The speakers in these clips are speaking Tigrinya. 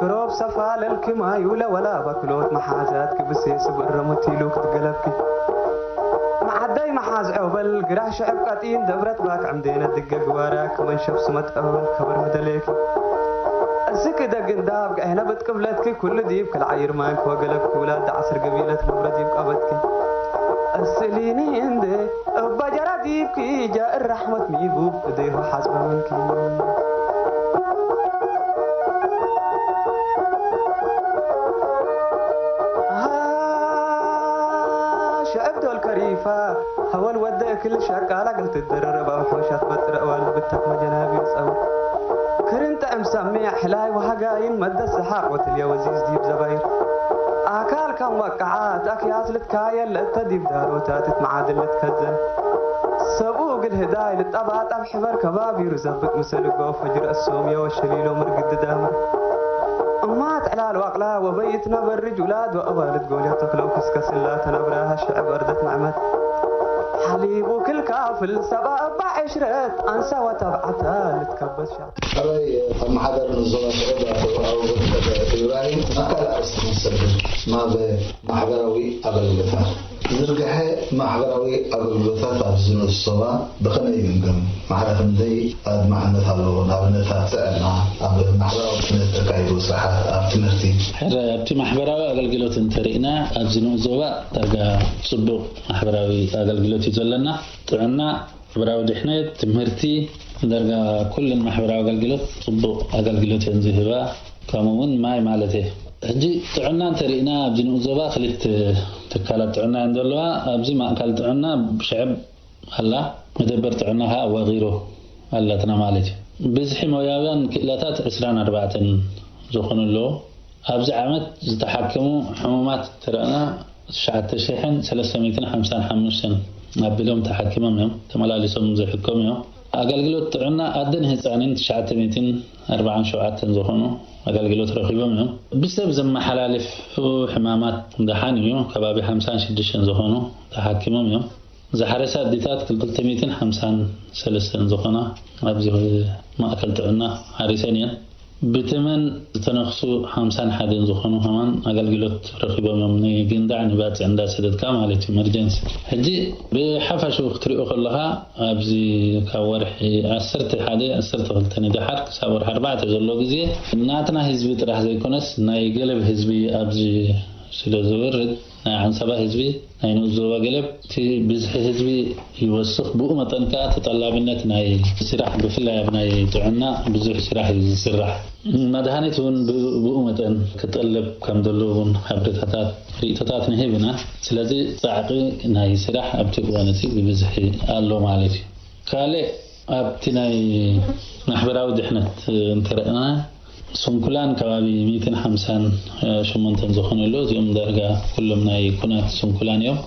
ሮብ ሰፋለልኪ ማዩ ለወላ ባክሎት መሓዛት ክብሴ ስብእረሙት ኢሉ ክትገለብኪ። መዓደይ መሓዝ ዐውበል ግራህ ሽዕብ ቀጢን ደብረት ባክ ዕምዴነ ድገ ግዋራ ክመንሸብ ስመት ዐውበል ከበር ምደሌኪ። እስኪ ደግ እንዳ ኣብ ገዐነ ብትቅብለትኪ ኩሉ ዲብ ክልዓይር ማንክ ወገለብኪ ውላድ ዓስር ገቢለት መብረ ዲብ ቀበትኪ። እስሊኒ እንደ እባ ጀራ ዲብኪ ጃእር ራሕመት ሚቡ እደይሁ ሓጽበ ምንኪ። ሽዕብ ዶል ከሪፋ ሀወል ወደ እክል ሸቃላ ግልት ደረረብ ኣብ ሖሻት በጥረ እዋል ብተክ መጀናብ ይጸው። ክርን ጥዕም ሰሚዕ ሕላይ ወሃጋይን መደስ ሰሓቅ ወትልየ ወዚዝ ዲብ ዘባይር። ኣካል ከም ወቃዓት ኣክያስ ልትካየል ለእተ ዲብ ዳሮታት እት መዓድል ልትከዘን። ሰብኡ እግል ህዳይ ልጠባጠብ ሕበር ከባቢሩ ዘብጥ ምስል እጎ ፈጅር እሶም የወሸሊሎ ምርግድ ዳምር። እማት ዕላል ዋቅላ ወበይት ነበርጅ ውላድ ወአዋልድ ጎልያት ተክለው ክስከስላ ተነብራ ሽዕብ እርደት ንዕመት። ሓሊቡ ክልካፍል ሰባ እባ ዕሽረት ኣንሳ ወተብዓታ ልትከበስ ሻ ኣበይ ኣብ ማሕበር ንዞባ ስዑድ ኣቶ ኣቡበከር ኢብራሂም ኣካል ኣርእስቲ ክንሰብር ናብ ማሕበራዊ ኣገልግሎታት። ዝርግሐ ማሕበራዊ ኣገልግሎታት ኣብዚ ንኡስ ዞባ ብኸመይ ይግምገም? ማዕረ ክንደይ ኣድማዕነት ኣለዎ? ንኣብነት ኣብ ጥዕና፣ ኣብ ማሕበራዊ ድሕነት ተካይዱ ስራሓት፣ ኣብ ትምህርቲ። ሕረ ኣብቲ ማሕበራዊ ኣገልግሎት እንተርኢና ኣብዚ ንኡስ ዞባ ዳርጋ ጽቡቕ ማሕበራዊ ኣገልግሎት እዩ ዘለና። ጥዕና፣ ማሕበራዊ ድሕነት፣ ትምህርቲ፣ ዳርጋ ኩለን ማሕበራዊ ኣገልግሎት ጽቡቕ ኣገልግሎት እየን ዝህባ። ከምኡ እውን ማይ ማለት እየ። ሕጂ ጥዕና እንተርኢና ኣብዚ ንኡስ ዞባ ክልተ ትካላት ጥዕና እየን ዘለዋ። ኣብዚ ማእካል ጥዕና ብሽዕብ ኣላ፣ መደበር ጥዕና ከዓ ወቂሮ ኣላትና ማለት እዩ። ብዝሒ ሞያውያን ክእላታት ዕስራን ኣርባዕተን ዝኾኑ ኣለዉ። ኣብዚ ዓመት ዝተሓከሙ ሕሙማት ተረእና ትሽዓተ ሽሕን ሰለስተ ሚእትን ሓምሳን ሓሙሽተን ኣቢሎም ተሓኪሞም እዮም፣ ተመላሊሶም ዝሕከሙ እዮም። ኣገልግሎት ጥዕና ኣደን ህፃንን ትሽዓተ ሚእትን ኣርባዓን ሸውዓተን ዝኾኑ ኣገልግሎት ረኺቦም እዮም። ብሰብ ዘመሓላልፉ ሕማማት ደሓን እዩ፣ ከባቢ ሓምሳን ሽዱሽተን ዝኾኑ ተሓኪሞም እዮም። ዝሓረሳ ኣዴታት ክልተ ሚእትን ሓምሳን ሰለስተን ዝኾና ኣብዚ ማእከል ጥዕና ሓሪሰን እየን። ብተመን ዝተነኽሱ ሓምሳን ሓደን ዝኾኑ ከማን ኣገልግሎት ረኺቦም እዮም። ንግንዳዕ ንባፅዕ እንዳሰደድካ ማለት እዩ፣ ኢመርጀንሲ። ሕጂ ብሓፈሽኡ ክትሪኦ ከለኻ ኣብዚ ካብ ወርሒ ዓሰርተ ሓደ ዓሰርተ ክልተ ንደሓር ክሳብ ወርሒ ኣርባዕተ ዘሎ ግዜ ናትና ህዝቢ ጥራሕ ዘይኮነስ ናይ ገለብ ህዝቢ ኣብዚ ስለ ዝወርድ ናይ ዓንሰባ ህዝቢ ናይ ንኡስ ዞባ ገለብ እቲ ብዝሒ ህዝቢ ይወስኽ፣ ብኡ መጠን ከኣ ተጠላብነት ናይ ስራሕ ብፍላይ ኣብ ናይ ጥዕና ብዙሕ ስራሕ እዩ ዝስራሕ። መድሃኒት እውን ብ- ብኡ መጠን ክጠለብ ከም ዘለዎ እውን ሓበሬታታት ርእቶታት ንህብ ኢና። ስለዚ ጻዕቂ ናይ ስራሕ ኣብቲ እዋን እቲ ብብዝሒ ኣሎ ማለት እዩ። ካልእ ኣብቲ ናይ ማሕበራዊ ድሕነት እንተረእና ስንኩላን ከባቢ ሚእትን ሓምሳን ሸሞንተን ዝኾኑ ኣለዉ። እዚኦም ዳርጋ ኩሎም ናይ ኩናት ስንኩላን እዮም።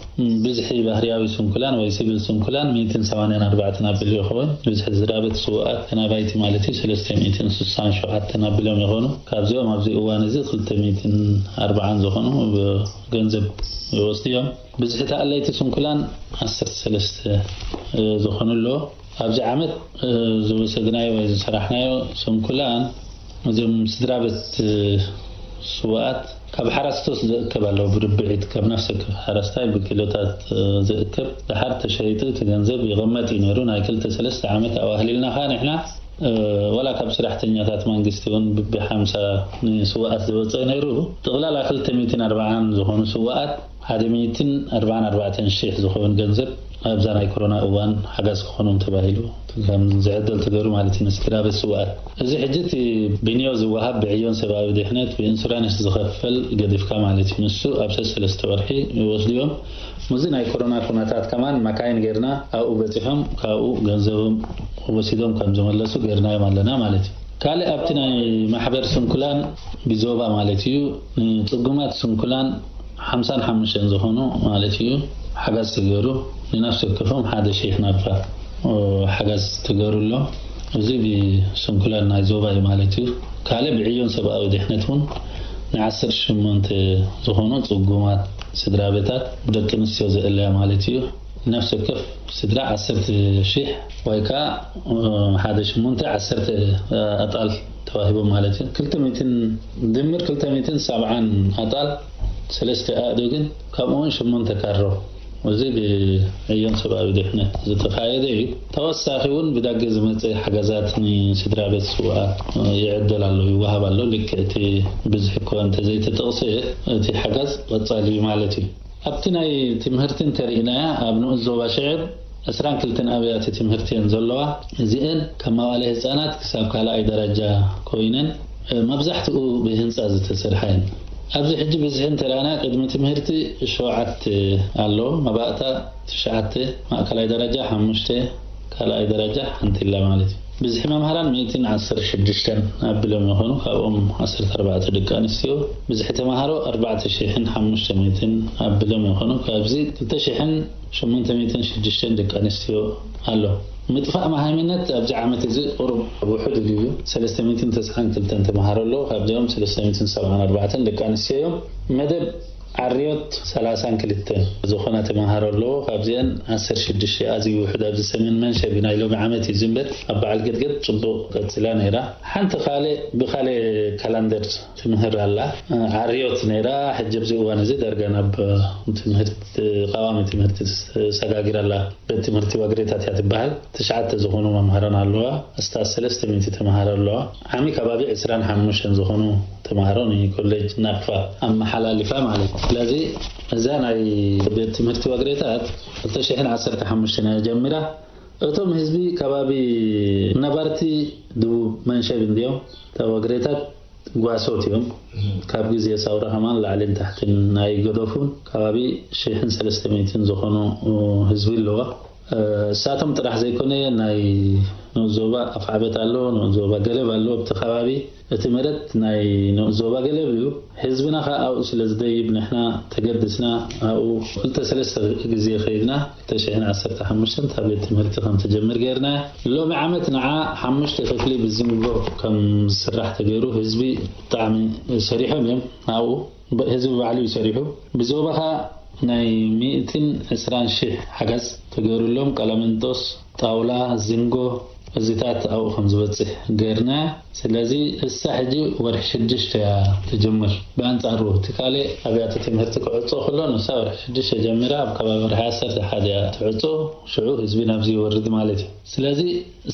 ብዝሒ ባህርያዊ ስንኩላን ወይ ሲቪል ስንኩላን ሚእትን ሰማንያን ኣርባዕተን ኣቢሉ ይኸውን። ብዝሒ ዝራበት ስውኣት ተናባይቲ ማለት እዩ ሰለስተ ሚእትን ስሳን ሸውዓተን ኣቢሎም ይኾኑ። ካብዚኦም ኣብዚ እዋን እዚ ክልተ ሚእትን ኣርባዓን ዝኾኑ ብገንዘብ ይወስዱ እዮም። ብዝሒ ተኣለይቲ ስንኩላን ዓሰርተ ሰለስተ ዝኾኑ ኣለዉ። ኣብዚ ዓመት ዝወሰድናዮ ወይ ዝሰራሕናዮ ስንኩላን እዞም ስድራ ቤት ስውኣት ካብ ሓራስቶስ ዝእከብ ኣለዉ። ብርብዒት ካብ ነፍሲ ወከፍ ሓረስታይ ብኪሎታት ዝእከብ ድሓር ተሸይጡ እቲ ገንዘብ ይቕመጥ እዩ ነይሩ። ናይ ክልተ ሰለስተ ዓመት ኣዋህሊልና ኸዓ ንሕና ወላ ካብ ሰራሕተኛታት መንግስቲ እውን ብሓምሳ ንስውኣት ዝወፀ ነይሩ። ጠቕላላ ክልተ ሚእትን ኣርባዓን ዝኾኑ ስውኣት ሓደ ሚእትን ኣርባዓን ኣርባዕተን ሺሕ ዝኸውን ገንዘብ ኣብዛ ናይ ኮሮና እዋን ሓገዝ ክኾኖም ተባሂሉ ከም ዝዕደል ተገይሩ ማለት እዩ፣ ንስድራ ቤት ስውኣት። እዚ ሕጂ እቲ ብንዮ ዝወሃብ ብዕዮን ሰብኣዊ ድሕነት ብኢንሹራንስ ዝኸፈል ገዲፍካ ማለት እዩ። ንሱ ኣብ ሰለስተ ወርሒ ይወስድዮም። ምስዚ ናይ ኮሮና ኩነታት ከማን መካይን ጌርና ኣብኡ በፂሖም ካብኡ ገንዘቦም ወሲዶም ከም ዝመለሱ ጌርናዮም ኣለና ማለት እዩ። ካልእ ኣብቲ ናይ ማሕበር ስንኩላን ብዞባ ማለት እዩ ንፅጉማት ስንኩላን ሓምሳን ሓሙሽተን ዝኾኑ ማለት እዩ ሓገዝ ተገይሩ ንነፍሲ ወከፎም ሓደ ሺሕ ናብራ ሓገዝ ተገይሩ ኣሎ። እዚ ብስንኩላን ናይ ዞባ እዩ ማለት እዩ። ካልእ ብዕዮን ሰብኣዊ ድሕነት እውን ንዓሰርተ ሸሞንተ ዝኾኑ ፅጉማት ስድራ ቤታት ደቂ ኣንስትዮ ዘእለያ ማለት እዩ። ነፍሲ ወከፍ ስድራ ዓሰርተ ሺሕ ወይ ከዓ ሓደ ሸሞንተ ዓሰርተ ኣጣል ተዋሂቦም ማለት እዩ። ክልተ ሚእትን ድምር ክልተ ሚእትን ሰብዓን ኣጣል፣ ሰለስተ ኣእዱግን ካብኡ እውን ሸሞንተ ካሮ። እዚ ብዕዮን ሰብኣዊ ድሕነት ዝተኻየደ እዩ። ተወሳኺ እውን ብዳገ ዝመፀ ሓገዛት ንስድራ ቤት ስውኣት ይዕደል ኣሎ፣ ይወሃብ ኣሎ። ልክዕ እቲ ብዝሒ እኳ እንተዘይተጠቕሰ፣ እቲ ሓገዝ ቀፃሊ እዩ ማለት እዩ። ኣብቲ ናይ ትምህርቲ እንተርኢናያ፣ ኣብ ንኡስ ዞባ ሽዕብ ዕስራን ክልተን ኣብያተ ትምህርቲ እየን ዘለዋ። እዚአን ካብ መዋእለ ህፃናት ክሳብ ካልኣይ ደረጃ ኮይነን፣ መብዛሕትኡ ብህንፃ ዝተሰርሓ እየን። ኣብዚ ሕጂ ብዝሒ እንተርኣና፣ ቅድሚ ትምህርቲ ሸውዓተ ኣሎ፣ መባእታ ትሽዓተ፣ ማእከላይ ደረጃ ሓሙሽተ፣ ካልኣይ ደረጃ ሓንቲ ኢላ ማለት እዩ። ብዝሒ መምሃራን ሚእትን ዓሰርተ ሽዱሽተን ኣብሎም ይኾኑ፣ ካብኦም ዓሰርተ ኣርባዕተ ደቂ ኣንስትዮ። ብዝሒ ተምሃሮ ኣርባዕተ ሽሕን ሓሙሽተ ሚእትን ኣብሎም ይኾኑ፣ ካብዚ ክልተ ሽሕን ሸሞንተ ሚእትን ሽዱሽተን ደቂ ኣንስትዮ ኣሎ። ምጥፋእ መሃይምነት ኣብዚ ዓመት እዚ ቁሩብ ውሑድ እዩ። ሰለስተ ሚእትን ተስዓን ክልተን ተምሃሮ ኣለዉ፣ ካብዚኦም ሰለስተ ሚእትን ሰብዓን ኣርባዕተን ደቂ ኣንስትዮ እዮም። መደብ ዓርዮት ሰላሳን ክልተን ዝኾና ተምሃሮ ኣለዎ። ካብዚአን ዓሰርተ ሽዱሽተ ኣዝዩ ውሑድ፣ ኣብዚ ሰሜን መንሸቢ ናይ ሎሚ ዓመት እዩ ዝንበር። ኣብ በዓል ገድገድ ጽቡቕ ቀጺላ ነይራ። ሓንቲ ካልእ ብኻልእ ካላንደር ትምህር ኣላ። ዓርዮት ነይራ። ሕጂ ኣብዚ እዋን እዚ ዳርጋ ናብ ትምህርቲ፣ ቀዋሚ ትምህርቲ ተሰጋጊራ ኣላ። ቤት ትምህርቲ ዋግሬታት እያ ትበሃል። ትሽዓተ ዝኾኑ መምሃራን ኣለዋ። ኣስታት ሰለስተ ሚእቲ ተምሃሮ ኣለዋ። ዓሚ ከባቢ ዕስራን ሓሙሽተን ዝኾኑ ተምሃሮ ንኮሌጅ ናቅፋ ኣመሓላሊፋ ማለት እዩ። ስለዚ እዛ ናይ ቤት ትምህርቲ ዋግሬታት ክልተ ሽሕን ዓሰርተ ሓሙሽተን እያ ጀሚራ። እቶም ህዝቢ ከባቢ ነባርቲ ደቡብ መንሸብ እንድዮም። እታ ዋግሬታት ጓሶት እዮም። ካብ ግዜ ሳውራ ከማን ላዕልን ታሕትን ኣይገደፉን። ከባቢ ሽሕን ሰለስተ ሚእትን ዝኾኑ ህዝቢ ኣለዋ። እሳቶም ጥራሕ ዘይኮነ ናይ ንኡስ ዞባ ኣፍዓበት ኣሎ፣ ንኡስ ዞባ ገለብ ኣሎ። ኣብቲ ከባቢ እቲ መሬት ናይ ንኡስ ዞባ ገለብ እዩ። ህዝብና ኸኣ ኣብኡ ስለ ዝደይብ ንሕና ተገድስና ኣብኡ ክልተ ሰለስተ ግዜ ከይድና ክልተ ሽሕን ዓሰርተ ሓሙሽተን እታ ቤት ትምህርቲ ከም ትጀምር ገይርና። ሎሚ ዓመት ንዓ ሓሙሽተ ክፍሊ ብዝንጎ ከም ዝስራሕ ተገይሩ ህዝቢ ብጣዕሚ ሰሪሖም እዮም ኣብኡ። ብ-፣ ህዝቢ ባዕሉ እዩ ሰሪሑ። ብዞባኻ ናይ ሚእትን ዕስራን ሽሕ ሓገዝ ተገይሩሎም፣ ቀለምንጦስ፣ ጣውላ፣ ዝንጎ፣ እዚታት ኣብኡ ከም ዝበጽሕ ገይርና። ስለዚ እሳ ሕጂ ወርሒ ሽዱሽተ እያ ትጅምር። ብኣንጻሩ እቲ ካልእ ኣብያተ ትምህርቲ ክዕጾ ከሎ፣ ንሳ ወርሒ ሽዱሽተ ጀሚራ ኣብ ከባቢ ወርሒ ዓሰርተ ሓደ እያ ትዕጾ። ሽዑ ህዝቢ ናብዚ ይወርድ ማለት እዩ። ስለዚ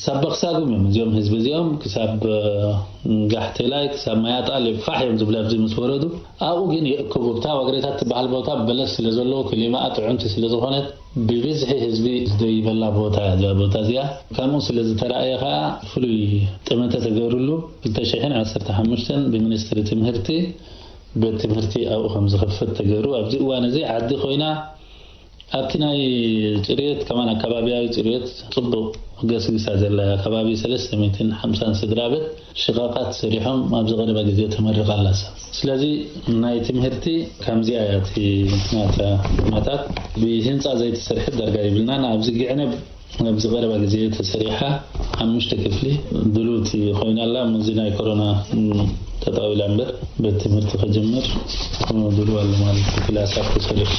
ሳብ በኽሳጉም እዮም እዚኦም ህዝቢ እዚኦም ክሳብ፣ እ፣ ጋሕቴላይ ክሳብ ማያጣል ፋሕ እዮም ዝብሉ ኣብዚ ምስ ወረዱ። ኣብኡ ግን ይእክቡ። እታ ዋግሬታት ትበሃል ቦታ በለስ ስለ ዘለዎ ክሊማኣ ጥዑምቲ ስለ ዝኾነት ብብዝሒ ህዝቢ ዝደይበላ ቦታ እያ እዚኣ ቦታ እዚኣ። ከምኡ ስለ ዝተራእየ ኸኣ ፍሉይ ጠመተ ተገይሩሉ ክልተ ሽሕን ዓሰርተ ሓሙሽተን ብሚኒስትሪ ትምህርቲ ቤት ትምህርቲ ኣብኡ ከም ዝኸፍት ተገይሩ። ኣብዚ እዋን እዚ ዓዲ ኮይና ኣብቲ ናይ ጽርየት ከማን ኣከባቢያዊ ጽርየት ጽቡቕ ገስግሳ ዘላ እያ። ከባቢ ሰለስተ ሚእትን ሓምሳን ስድራ ቤት ሽቓቓት ሰሪሖም ኣብዚ ቀረባ ግዜ ተመሪቓ ኣላ። ስለዚ ናይ ትምህርቲ ከምዚኣ እያ እቲ ናታ ኩነታት። ብህንጻ ዘይተሰርሐት ዳርጋ ይብልናን ኣብዚ ግዕነ ኣብዚ ቀረባ ግዜ ተሰሪሓ ሓሙሽተ ክፍሊ ድሉውቲ ኮይና ኣላ። እዚ ናይ ኮሮና፣ ም፣ ተጣዊላ እምበር ቤት ትምህርቲ ክጅምር ድሉው ኣሎ ማለት እዩ። ክላሳት ተሰሪሑ።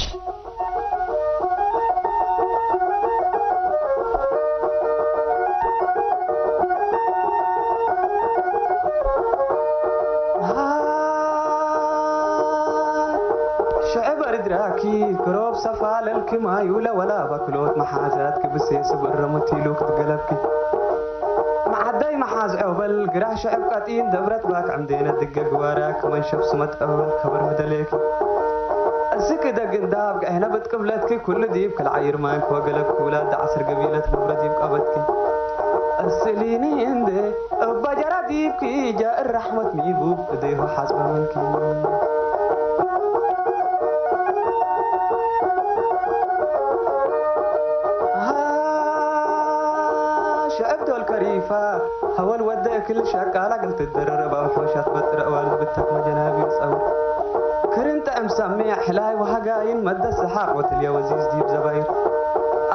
ሽዕብ እርድራኪ ክሮብ ሰፋለልኪ ማዩ ለወላ ባክሎት መሓዛት ክብሴ ስብር ረሙት ኢሉ ክትገለብኪ። መዓደይ መሓዝዖ በል ግራ ሽዕብ ቀጢን ደብረት ባክ ዕምዴነ ድገ ግዋራ ክመንሸብ ስመት ቀበል ከበር ምደሌኪ። እስኪ ደግ እንዳብ ቀሕነ ብትቅብለትኪ ኩሉ ዲብ ከልዓይር ማንክ ወገለብኪ ውላድ ዓስር ገቢለት ነብረ ዲብ ቀበትኪ። እስሊኒ እንዴ እባ ጀራ ዲብኪ ጃእር ራሕመት ሚቡ እዴሁ ሓጽበ ምንኪ። ሽዕብ ዶል ከሪፋ ሃወል ወደ እክል ሸቃላ ግልት ደረረብ ኣብ ሖሻት በጥረ እዋል ብተክ መጀናቢ ጸው ክርን ጥዕም ሰሚዕ ሕላይ ወሃጋይን መደስ ሰሓቅ ወትልየ ወዚዝ ዲብ ዘባይር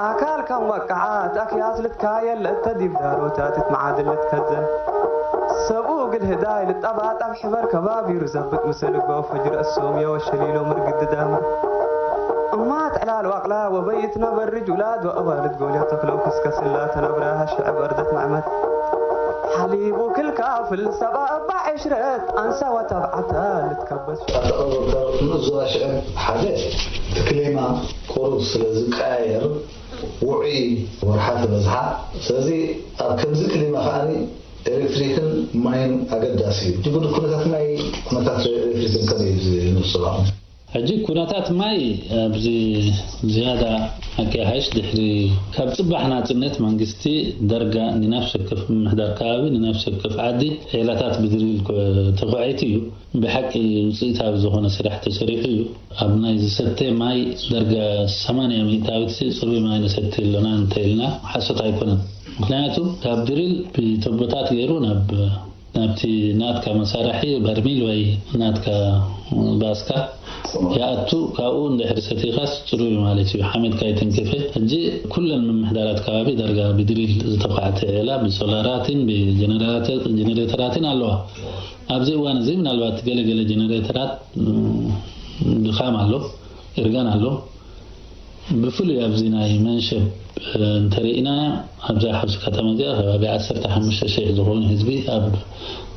ኣካል ከም ወቃዓት ኣክያስ ልትካየል እተ ዲብ ዳሮታት እት መዓድል ልትከዘን ሰብኡ እግል ህዳይ ልጠባጠብ ሕበር ከባቢሩ ዘብጥ ምስል እጎ ፈጅር እሶም የወሸሊሎ ምርግድ ዳምር እማ ትዕላል ዋቅላ ወበይት ነበርጅ ውላድ ወአዋልድ ጎልያ ተክለው ከስከስላ ተነብራ ሽዕብ እርደት መዕመት ሓሊቡ ክልካፍል ሰባ እባ ዕሽረት ኣንሳዋ ተብዓታ ልትከበስ። ኣተቐበልካ ንኡስ ዞባ ሽዕብ ሓደ እቲ ክሌማ ቁሩብ ስለ ዝቀያየር ውዑይ ወርሓት ይበዝሓ። ስለዚ ኣብ ከምዚ ክሊማ ከኣ ኤሌክትሪክን ማይን ኣገዳሲ እዩ። እቲ ኩነታት ማይ ኩነታት ኤሌክትሪክን ከመይ እዩ ንኡስ ዞባ? ሕጂ ኩነታት ማይ ኣብዚ ዝያዳ ኣካያሓይሽ ድሕሪ ካብ ጽባሕ ናጽነት መንግስቲ ደርጋ ንነፍሲ ወከፍ ምምሕዳር ከባቢ ንነፍሲ ወከፍ ዓዲ ዒላታት ብድሪል ተኹዐይቲ እዩ። ብሓቂ ውፅኢታዊ ዝኾነ ስራሕ ተሰሪሑ እዩ። ኣብ ናይ ዝሰተ ማይ ደርጋ ሰማንያ ሚእታዊት ጽሩይ ማይ ንሰቲ ኣለና እንተኢልና ሓሶት ኣይኮነን። ምክንያቱ ካብ ድሪል ብተቦታት ገይሩ ናብ ናብቲ ናትካ መሳርሒ በርሚል ወይ ናትካ ባስካ ይኣቱ። ካብኡ እንድሕር ሰቲኻስ ጽሩይ ማለት እዩ። ሓመድካ ይትንክፍ። ሕጂ ኩለን ምምሕዳራት ከባቢ ዳርጋ ብድሪል ዝተኳዕተ ዒላ ብሶላራትን ብጀነሬተራትን ኣለዋ። ኣብዚ እዋን እዚ ምናልባት ገለገለ ጀነሬተራት ድኻም ኣሎ፣ እርጋን ኣሎ። ብፍሉይ ኣብዚ ናይ መንሸብ እንተሪእና ኣብዛ ሓውሲ ከተማ እዚኣ ከባቢ ዓሰርተ ሓሙሽተ ሽሕ ዝኸውን ህዝቢ ኣብ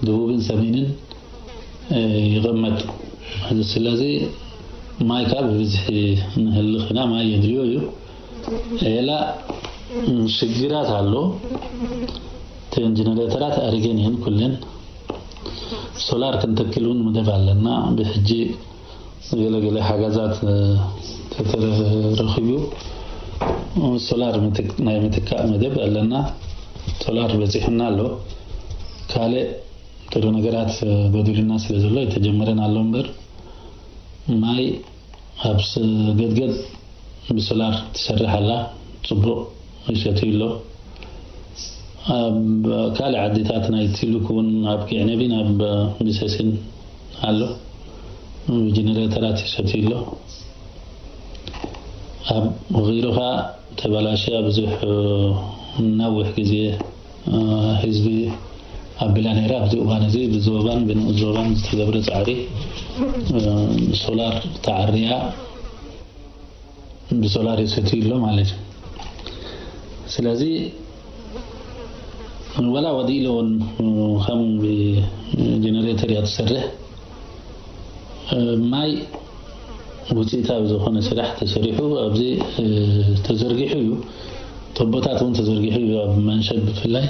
ደቡብን ሰሜንን ይቕመጥ። ስለዚ ማይ ካብ ብብዝሒ ንህልኽ ኢና፣ ማይ የድልዮ እዩ። ሌላ ሽግራት ኣሎ። እተን ጀነሬተራት ኣሪገን እየን ኩለን። ሶላር ክንተክል እውን መደብ ኣለና። ብሕጂ ገለገለ ሓገዛት ተተረኺቡ ሶላር ናይ ምትካእ መደብ ኣለና። ሶላር በፂሑና ኣሎ። ካልእ ጥሩ ነገራት ጎዲሉና ስለ ዘሎ የተጀመረን ኣሎ እምበር ማይ ኣብ ገድገድ ብሶላር ትሰርሕ ኣላ፣ ፅቡቕ ይሰትዩ ኣሎ። ኣብ ካልእ ዓድታት ናይ ቲሉክ እውን ኣብ ቂዕነቢን ኣብ ሚሰሲን ኣሎ፣ ብጀነሬተራት ይሰትዩ ኣሎ። ኣብ ቂሮ ኸዓ ተበላሽያ ብዙሕ ነዊሕ ግዜ ህዝቢ ኣቢላ ነይራ። ኣብዚ እዋን እዚ ብዞባን ብንኡስ ዞባን ዝተገብረ ፃዕሪ ሶላር ተዓርያ ብሶላር ይሰትዩ ኣሎ ማለት እዩ። ስለዚ ወላ ወዲእሎ እውን ከም ብጀነሬተር እያ ትሰርሕ። ማይ ውፅኢታዊ ዝኾነ ስራሕ ተሰሪሑ ኣብዚ ተዘርጊሑ እዩ። ቶቦታት እውን ተዘርጊሑ እዩ። ኣብ መንሸብ ብፍላይ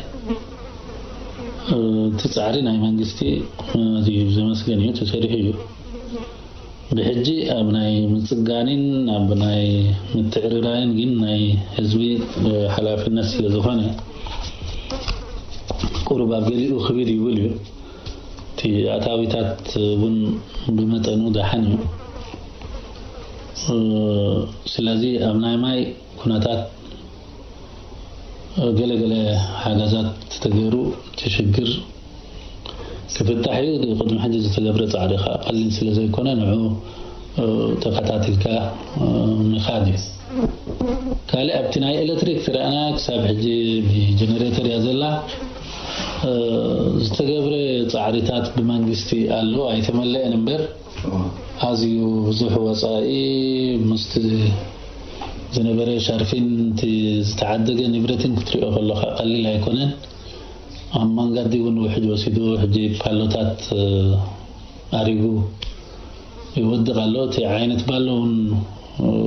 እቲ ፃዕሪ ናይ መንግስቲ ኣዝዩ ዘመስገን እዩ፣ ተሰሪሑ እዩ። ብሕጂ ኣብ ናይ ምፅጋንን ኣብ ናይ ምትዕርራይን ግን ናይ ህዝቢ ሓላፍነት ስለ ዝኾነ ቁሩብ ኣብ ገሊኡ ክብድ ይብል እዩ። እቲ ኣታዊታት እውን ብመጠኑ ደሓን እዩ። ስለዚ ኣብ ናይ ማይ ኩነታት ገለገለ ሓገዛት ተገይሩ እቲ ሽግር ክፍታሕ እዩ። ቅድሚ ሕጂ ዝተገብረ ፃዕሪ ከዓ ቀሊል ስለ ዘይኮነ ንዑ ተከታቲልካ ምኻድ እዩ። ካልእ ኣብቲ ናይ ኤሌክትሪክ ትረኣና ክሳብ ሕጂ ብጀነሬተር እያ ዘላ። ዝተገብረ ፃዕሪታት ብመንግስቲ ኣሎ ኣይተመለአን እምበር ኣዝዩ ብዙሕ ወፃኢ ምስቲ ዝነበረ ሻርፊን እቲ ዝተዓደገ ንብረትን ክትሪኦ ከለካ ቀሊል ኣይኮነን። ኣብ መንገዲ እውን ውሕጅ ወሲዱ ሕጂ ፓሎታት ኣሪጉ ይወድቕ ኣሎ። እቲ ዓይነት ባሎ እውን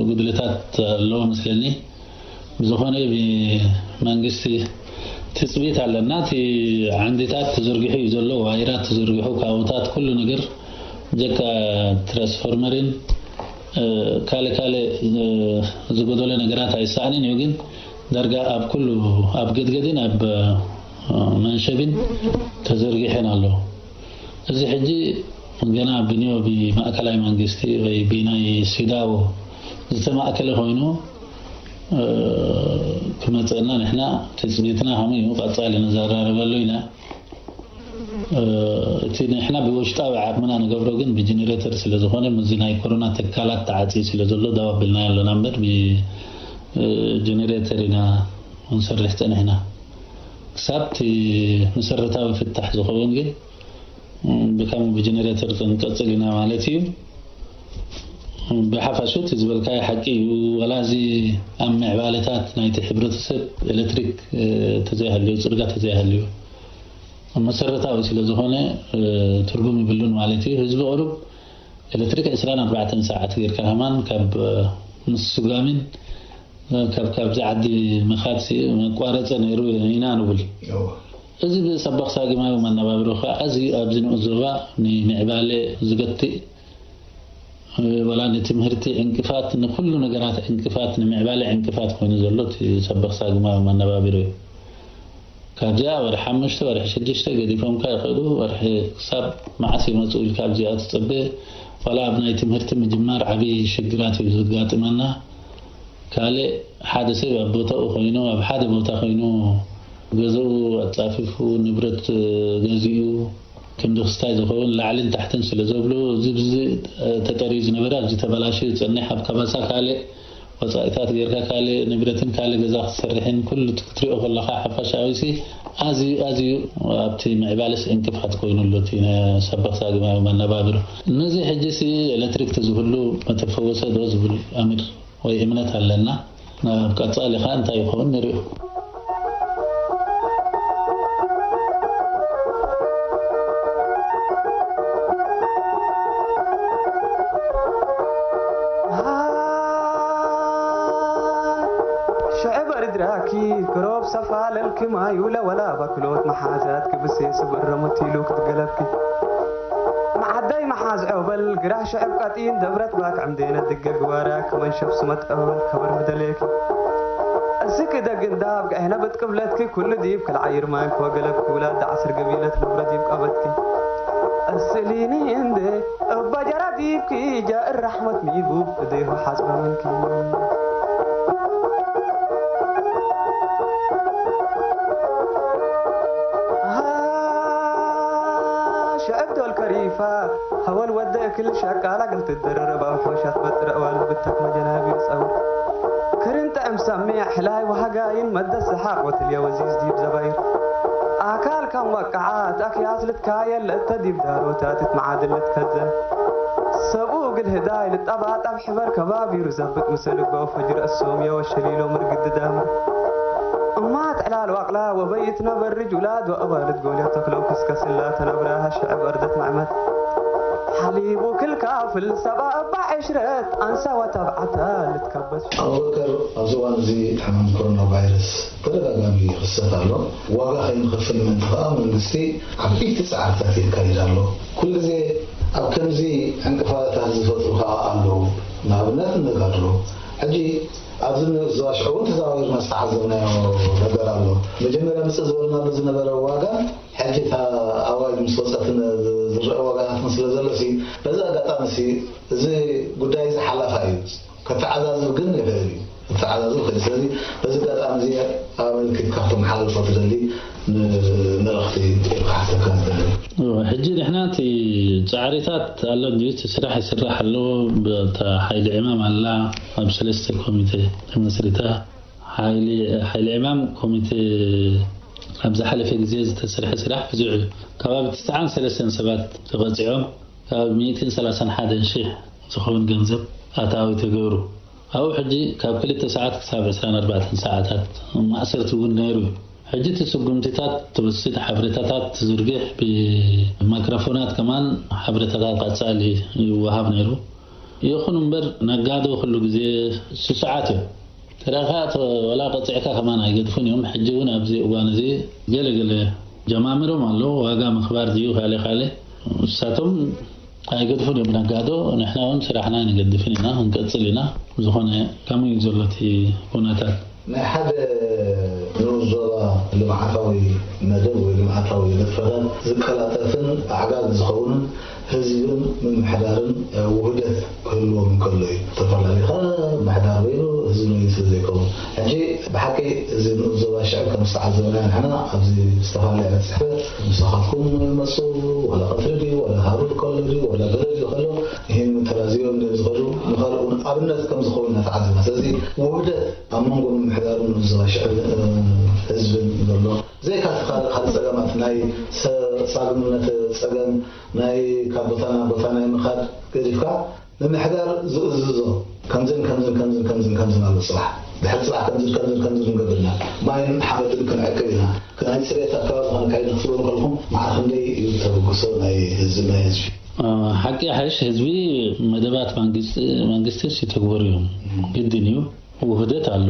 ጉድለታት ኣለዎ መስለኒ። ብዝኾነ ብመንግስቲ ትፅቢት ኣለና። እቲ ዓንዲታት ተዘርጊሑ እዩ ዘሎ፣ ዋይራት ተዘርጊሑ፣ ካቦታት፣ ኩሉ ነገር ጀካ ትራንስፎርመርን ካልእ ካልእ ዝጎደለ ነገራት ኣይሰኣንን እዩ። ግን ዳርጋ ኣብ ኩሉ ኣብ ገድገድን ኣብ መንሸብን ተዘርጊሐን ኣሎ። እዚ ሕጂ ገና ብንዮ ብማእከላይ መንግስቲ ወይ ብናይ ሲዳዎ ዝተማእከለ ኮይኑ ክመፀና ንሕና ትፅቢትና ከምኡ እዩ። ቀፃሊ ንዘራረበሉ ኢና። እቲ ንሕና ብውሽጣዊ ዓቕምና ንገብሮ ግን ብጀነሬተር ስለ ዝኾነ ምስዚ ናይ ኮሮና ትካላት ተዓፅዩ ስለ ዘሎ ደው ኣቢልናዮ ኣለና እምበር ብጀነሬተር ኢና ክንሰርሕ ፀኒሕና። ክሳብ እቲ መሰረታዊ ፍታሕ ዝኸውን ግን ብከም ብጀነሬተር ክንቀፅል ኢና ማለት እዩ። ብሓፋሹ እቲ ዝበልካዮ ሓቂ እዩ። ዋላ እዚ ኣብ ምዕባለታት ናይቲ ሕብረተሰብ ኤሌክትሪክ ተዘይሃልዩ፣ ፅርጋ ተዘይሃልዩ መሰረታዊ ስለ ዝኾነ ትርጉም ይብሉን ማለት እዩ። ህዝቢ ቁሩብ ኤሌክትሪክ ዕስራን ኣርባዕተን ሰዓት ጌርካ ከማን ካብ ምስጓምን ካብ ካብዚ ዓዲ ምኻድ መቋረፀ ነይሩ ኢና ንብል። እዚ ብሰበኽ ሳግማዊ መነባብሮ ከዓ ኣዝዩ ኣብዚ ንኡስ ዞባ ንምዕባለ ዝገትእ ወላ ንትምህርቲ ዕንቅፋት፣ ንኩሉ ነገራት ዕንቅፋት፣ ንምዕባለ ዕንቅፋት ኮይኑ ዘሎ እቲ ሰበኽ ሳግማዊ መነባብሮ እዩ። ካብዚኣ ወርሒ ሓሙሽተ፣ ወርሒ ሽዱሽተ ገዲፎምካ ይኸዱ። ወርሒ ክሳብ መዓስ ይመፁ ኢልካ ኣብዚኣ ትፅበ። ዋላ ኣብ ናይ ትምህርቲ ምጅማር ዓብዪ ሽግራት እዩ ዘጋጥመና። ካልእ ሓደ ሰብ ኣብ ቦታኡ ኮይኑ፣ ኣብ ሓደ ቦታ ኮይኑ ገዝኡ ኣፃፊፉ፣ ንብረት ገዚኡ፣ ክንዲ ክስታይ ዝኸውን ላዕልን ታሕትን ስለ ዘብሉ፣ እዚ ብዚ ተጠርዩ ዝነበረ ኣብዚ ተበላሽዩ ዝጸንሕ፣ ኣብ ካባሳ ካልእ ወጻኢታት ጌርካ ካልእ ንብረትን ካልእ ገዛ ክትሰርሕን ኩሉ እቲ ክትሪኦ ከለኻ ሓፋሻዊ ሲ ኣዝዩ ኣዝዩ ኣብቲ ምዕባለስ ዕንቅፋት ኮይኑ ኣሎ እቲ ናይ ሰበኽ ሳግማዊ መነባብሮ። ነዚ ሕጂ ሲ ኤሌክትሪክ ተዝህሉ መተፈወሰ ዶ ዝብል ኣምር ወይ እምነት ኣለና። ናብ ቀጻሊ ኸኣ እንታይ ይኸውን ንሪኦ። ሽዕብ ኣርድራኪ ክሮብ ሰፋለልኪ ማዩ ለወላ ባክሎት መሓዛት ክብሴ ስብእረሙት ኢሉ ክትገለብኪ መዓዳይ መሓዝ ዖበል ግራህ ሽዕብ ቀጢን ደብረት ባክ ዕምዴነ ድገ ግዋራ ክመንሸብ ስመት ዖበል ከበር ምደሌኪ እስክ ደግ እንዳብ ገዕነ ብትቅብለትኪ ኩሉ ዲብ ከልዓይር ማንክ ወገለብኪ ውላድ ዓስር ገቢለት ንብረት ይብቀበትኪ እስሊኒ እንደ እባ ጀራ ዲብኪ ጃእር ራሕመት ሚቡ እዴሁ ሓጽበ መንኪ ሽዕብ ዶል ከሪፋ ሀወል ወደ እክል ሸቃላ ግልት ደረረብ ኣብ ሖሻት በጥረ እዋል ብተክ መጀናቢ ጸው ክርን ጥዕም ሰሚዕ ሕላይ ወሃጋይን መደስ ሰሓቅ ወትልየ ወዚዝ ዲብ ዘባይር ኣካል ከም ወቃዓት ኣክያስ ልትካየል እተ ዲብ ዳሮታት እት መዓድል ልትከዘን ሰብኡ እግል ህዳይ ልጠባጠብ ሕበር ከባቢሩ ዘብጥ ምስል እጎ ፈጅር እሶም የወሸሊሎ ምርግድ ዳምር እማት ዕላል ዋቅላ ወበይት ነበርጅ ውላድ ወአባልት ጎልያት ተክለው ከስከስላ ተነብራሃ ሽዕብ እርደት መዕመት ሓሊቡ ክልካፍል ሰባ እባ ዕሽረት ኣንሳ ወተብዓታ ልትከበስ። ኣቡበከር ኣብዚ እዋን እዚ ሕማም ኮሮና ቫይረስ ተደጋጋሚ ይኽሰት ኣሎ። ዋጋ ከይንኸፍል ምእንቲ ከኣ መንግስቲ ዓበይቲ ጻዕርታት የካይድ ኣሎ። ኩሉ ግዜ ኣብ ከምዚ ዕንቅፋታት ዝፈጥሩ ከኣ ኣለዉ። ንኣብነት ንጋድሎ። ሕጂ ኣብዚ ንዞባ ሽዑ እውን ተዘዋዊርና ዝተዓዘብናዮ ነገር ኣሎ። መጀመርያ ምጽእ ዝበልናሉ ዝነበረ ዋጋን ሕጂ እታ ኣዋጅ ምስ ወጸትን ዝረአ ዋጋታትን ስለ ዘሎ ሲ በዚ ኣጋጣሚ ሲ እዚ ጉዳይ እዚ ሓላፋ እዩ። ከተዓዛዝብ ግን ይኽእል እዩ። ከተዓዛዝብ ይኽእል። ስለዚ በዚ ኣጋጣሚ እዚ ኣመልኪት ካብቶም ሓላልፎ ትደሊ ን- መልእኽቲ ኢልካ ሓተካ ዝደሊ። ሕጂ ንሕና እቲ ጻዕሪታት ኣሎ እንድዩ፣ እቲ ስራሕ ይስራሕ ኣሎ። ብታ ሓይሊ ዕማም ኣላ ኣብ ሰለስተ ኮሚቴ ተመስሪታ። ሓይሊ ሓይሊ ዕማም ኮሚቴ ኣብ ዝሓለፈ ግዜ ዝተሰርሐ ስራሕ ብዙሕ እዩ። ከባቢ ትስዓን ሰለስተን ሰባት ተቐጺዖም ካብ ሚእትን ሰላሳን ሓደን ሽሕ ዝኸውን ገንዘብ ኣታዊ ተገብሩ። ኣብኡ ሕጂ ካብ ክልተ ሰዓት ክሳብ ዕስራን ኣርባዕተን ሰዓታት ማእሰርቲ እውን ነይሩ እዩ። ሕጂ እቲ ስጉምቲታት ትወስድ ሓበሬታታት ትዝርግሕ ብማይክሮፎናት ከማን ሓበሬታታት ቀጻሊ ይወሃብ ነይሩ። ይኹን እምበር ነጋዶ ኩሉ ግዜ ስሱዓት እዮም። ተረኻ ወላ ቀፂዕካ ከማን ኣይገድፉን እዮም። ሕጂ እውን ኣብዚ እዋን እዚ ገለ ገለ ጀማምሮም ኣለዉ። ዋጋ ምኽባር ድዩ ካልእ ካልእ ንሳቶም ኣይገድፉን እዮም ነጋዶ። ንሕና እውን ስራሕና ኣይንገድፍን ኢና፣ ክንቀፅል ኢና። ዝኾነ ከምኡ እዩ ዘሎ እቲ ኩነታት። ናይ ሓደ ንኡስ ዞባ ልምዓታዊ መደብ ወይ ልምዓታዊ ንጥፈታት ዝቀላጠፍን ኣዕጋቢ ዝኸውንን ህዝብን ምምሕዳርን ውህደት ክህልዎም እንከሎ እዩ። ዝተፈላለዩ ከ ምሕዳር በይኑ ህዝቢ በይኑ ስለ ዘይከውን። ሕጂ ብሓቂ እዚ ንኡስ ዞባ ሽዕብ ከም ዝተዓዘብናዮ ንሕና ኣብዚ ዝተፈላለየ ቤት ጽሕፈት ምሳኻትኩም ይመጹ፣ ወላ ቀትሪ ድዩ፣ ወላ ሃሩር ከሎ ድዩ፣ ወላ በረድ እዩ ከሎ፣ ይህን ተላዚዮም ድዮም ዝኸዱ፣ ንኻልእ እውን ኣብነት ከም ዝኸውን ኢና ተዓዚብና። ስለዚ ውህደት ኣብ መንጎ ምምሕዳርን ንኡስ ዞባ ሽዕብ ህዝብን ዘሎ ዘይካ እቲ ካልእ ካልእ ጸገማት ናይ ሰ- ሳግምነት ጸገም ናይ ካብ ቦታ ናብ ቦታ ናይ ምኻድ ገዲፍካ ምምሕዳር ዝእዝዞ ከምዝን ከምዝን ከምዝን ከምዝን ከምዝን ኣሎ። ጽባሕ ድሕሪ ጽባሕ ከምዝን ከምዝን ከምዝን ክንገብር ኢና። ማይን ሓመድን ክንዕቅብ ኢና። ናይ ጽሬት ኣካባቢ ከነካይድ ክትብሉ ከለኹም መዓር ክንደይ እዩ ተበግሶ ናይ ህዝቢ ናይ ህዝቢ? ሓቂ ሓሽ ህዝቢ መደባት መንግስቲ መንግስቲስ ይተግበሩ እዮም። ግድን እዩ። ውህደት ኣሎ።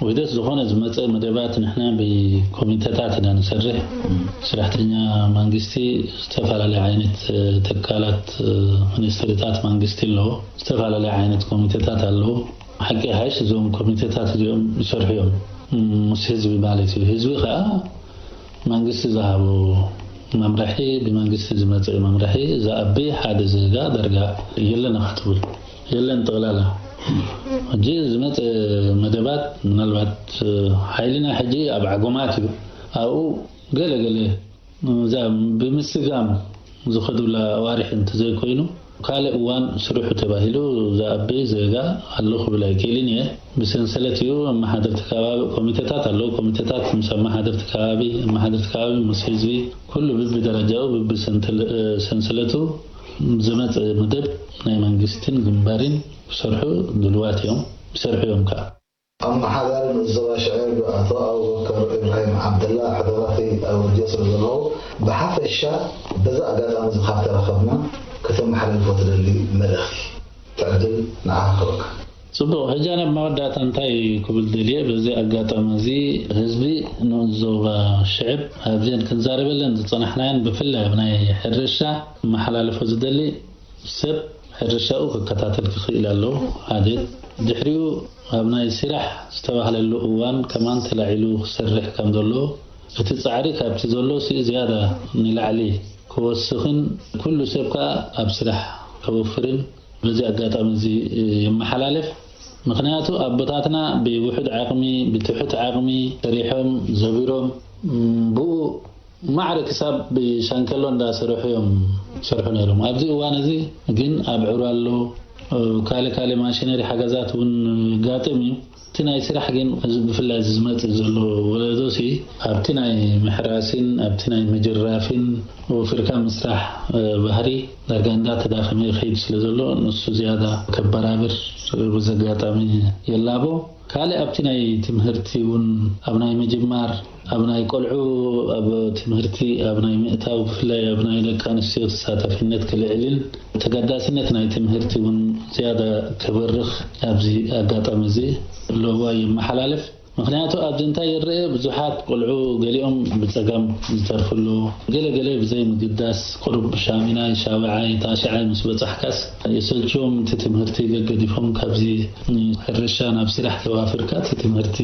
ውህደት ዝኾነ ዝመፀ መደባት ንሕና ብኮሚተታት ኢና ንሰርሕ። ስራሕተኛ መንግስቲ ዝተፈላለዩ ዓይነት ትካላት ሚኒስትሪታት መንግስቲ ኣለዎ። ዝተፈላለዩ ዓይነት ኮሚተታት ኣለዎ። ሓቂ ሓይሽ እዞም ኮሚተታት እዚኦም ይሰርሑ እዮም ምስ ህዝቢ ማለት እዩ። ህዝቢ ከዓ መንግስቲ ዝሃቦ መምርሒ ብመንግስቲ ዝመፀ መምርሒ ዝኣቢ ሓደ ዜጋ ዳርጋ የለን ክትብል የለን ጠቕላላ። ሕጂ ዝመፀ መደባት ምናልባት ሓይልና ሕጂ ኣብ ዓጎማት እዩ። ኣብኡ ገለ ገለ እዛ ብምስጋም ዝኸዱላ ኣዋርሕ እንተዘይኮይኑ ካልእ እዋን ስርሑ ተባሂሉ ዝኣቢ ዜጋ ኣሎ ክብል ኣይክእልን እየ። ብሰንሰለት እዩ። ኣመሓደርቲ ከባቢ ኮሚተታት ኣለዉ። ኮሚተታት ምስ ኣመሓደርቲ ከባቢ ኣመሓደርቲ ከባቢ ምስ ህዝቢ ኩሉ ብብደረጃኡ ብብሰንሰለቱ ዝመፀ መደብ ናይ መንግስትን ግንባርን ክሰርሑ ድልዋት እዮም። ይሰርሑ እዮም ከዓ። ኣመሓዳሪ ንኡስ ዞባ ሽዕብ ኣቶ ኣቡበከር ኢብራሂም ዓብደላ ሕደራኺ ኣውርጀ ስለ ዘለኹ ብሓፈሻ በዚ ኣጋጣሚ እዚ ካብ ተረኸብና ከተመሓላልፎ ትደሊ መልእኽቲ ትዕድል ንዓኻ ክህበካ። ጽቡቕ፣ ሕጂ ኣነ ኣብ መወዳእታ እንታይ ክብል ደልየ፣ በዚ ኣጋጣሚ እዚ ህዝቢ ንኡስ ዞባ ሽዕብ ኣብዘን ክንዛረበለን ዝጸናሕናየን ብፍላይ ኣብ ናይ ሕርሻ መሓላልፎ ዝደሊ ሰብ ሕርሻኡ ክከታተል ክኽእል ኣለዎ። ሓደ ድሕሪኡ ኣብ ናይ ስራሕ ዝተባህለሉ እዋን ከማን ተላዒሉ ክሰርሕ ከም ዘለዎ እቲ ጻዕሪ ካብቲ ዘሎ ስኢ ዝያዳ ንላዕሊ ክወስኽን ኩሉ ሰብ ከኣ ኣብ ስራሕ ከወፍርን በዚ ኣጋጣሚ እዚ የመሓላልፍ። ምኽንያቱ ኣቦታትና ብውሑድ ዓቕሚ ብትሑት ዓቕሚ ሰሪሖም ዘቢሮም ብኡ ማዕረ ክሳብ ብሻንከሎ እንዳሰርሑ እዮም ይሰርሑ ነይሮም። ኣብዚ እዋን እዚ ግን ኣብ ዕሩ ኣሎ። ካልእ ካልእ ማሽነሪ ሓገዛት እውን ይጋጥም እዩ። እቲ ናይ ስራሕ ግን እዚ ብፍላይ እዚ ዝመጽእ ዘሎ ወለዶ ሲ ኣብቲ ናይ ምሕራስን ኣብቲ ናይ ምጅራፍን ወፊርካ ምስራሕ ባህሪ ዳርጋ እንዳተዳኸመ ይኸይድ ስለ ዘሎ ንሱ ዝያዳ ከበራብር በዚ ኣጋጣሚ የላቦ። ካልእ ኣብቲ ናይ ትምህርቲ እውን ኣብ ናይ ምጅማር ኣብ ናይ ቆልዑ ኣብ ትምህርቲ ኣብ ናይ ምእታው ብፍላይ ኣብ ናይ ደቂ ኣንስትዮ ተሳታፊነት ክልዕልን ተገዳስነት ናይ ትምህርቲ እውን ዝያዳ ክበርኽ ኣብዚ ኣጋጣሚ እዚ ለዋ ይመሓላለፍ። ምኽንያቱ ኣብዚ እንታይ ይረአ ብዙሓት ቆልዑ ገሊኦም ብፀገም ዝተርፍሉ ገለ ገለ ብዘይ ምግዳስ ቁሩብ ሻሚናይ ሻብዓይ ታሽዓይ ምስ በፃሕካስ የሰልችዎም እቲ ትምህርቲ ገገዲፎም ካብዚ ሕርሻ ናብ ስራሕ ተዋፍርካ እቲ ትምህርቲ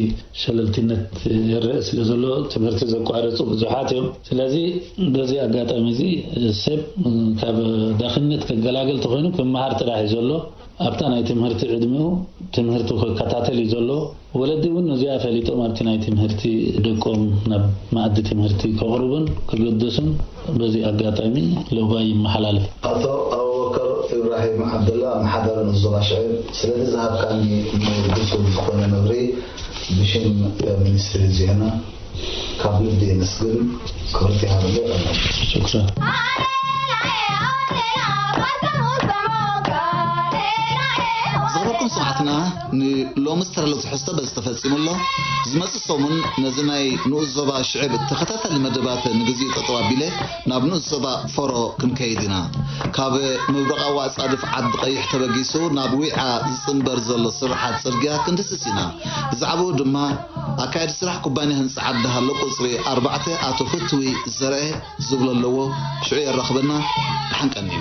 ሸለልትነት ይረአ ስለ ዘሎ ትምህርቲ ዘቋረፁ ብዙሓት እዮም። ስለዚ በዚ ኣጋጣሚ እዚ ሰብ ካብ ዳኽነት ክገላገል ተኾይኑ ክመሃር ጥራሕ እዩ ዘሎ። ኣብታ ናይ ትምህርቲ ዕድሚኡ ትምህርቱ ክከታተል እዩ ዘሎ። ወለዲ እውን ነዚኣ ፈሊጦም ኣብቲ ናይ ትምህርቲ ደቆም ናብ መኣዲ ትምህርቲ ከቕርቡን ክግደሱን በዚ ኣጋጣሚ ለባይ ይመሓላለፍ። ኣቶ ኣቡበከር ኢብራሂም ዓብደላ ኣመሓዳሪ ንኡስ ዞባ ሽዕብ ስለቲ ዝሃብካኒ ንብሱል ዝኾነ መብርሂ ብሽም ሚኒስትሪ ዜና ካብ ልቢ የመስግን። ክብርቲ ሃበለ። ሽክራን። ዝኸበርኩም ሰማዕትና ንሎሚ ዝተረሎ ትሕዝቶ በዚ ተፈጺሙ ኣሎ። ዝመጽእ ሰሙን ነዚ ናይ ንኡስ ዞባ ሽዕብ ተኸታታሊ መደባት ንግዚኡ ጠጠው ኣቢለ ናብ ንኡስ ዞባ ፎሮ ክንከይድ ኢና። ካብ ምብራቓዊ ኣጻድፍ ዓዲ ቀይሕ ተበጊሱ ናብ ዊዓ ዝጽንበር ዘሎ ስርሓት ጽርግያ ክንድስስ ኢና። ብዛዕባኡ ድማ ኣካያዲ ስራሕ ኩባንያ ህንጻ ዓዲ ሃሎ ቁጽሪ ኣርባዕተ ኣቶ ፍትዊ ዘርአ ዝብሎ ኣለዎ። ሽዑ የራኽበና። ደሓን ቀንዩ።